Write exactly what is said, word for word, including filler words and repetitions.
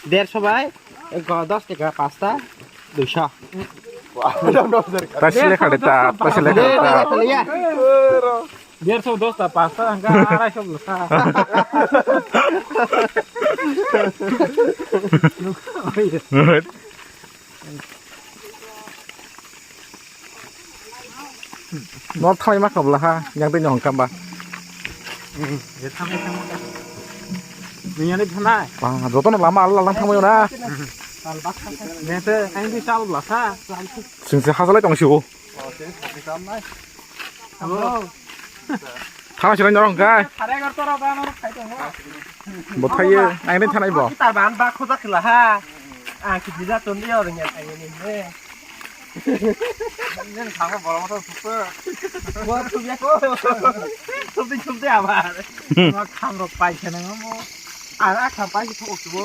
Derso bai, ego dos taka pasta, duiso. Ta sile khade ta, ta sile khade ta. Derso dos ta pasta, hangka arai so bwsa. Nor thanai ma khabla ha, yang tei nyong kamba. Niyani thanai. Ba, joto no lama alal lang thangmai na. Nete, ang di chal bla sa. Sing se hasalai tong sibo. Hello. Thana sila norong kai. Bo thaye, ang thanai bo. Kita ban ba khoja khila ha. Ah, kita jatun dia orang yang tanya ni. Nen thangma borok motho thukpha. Bo thukya ko. Thukdi thukdi abar. Ma kham rok pai khana mo. Ar a kham pai thok bo.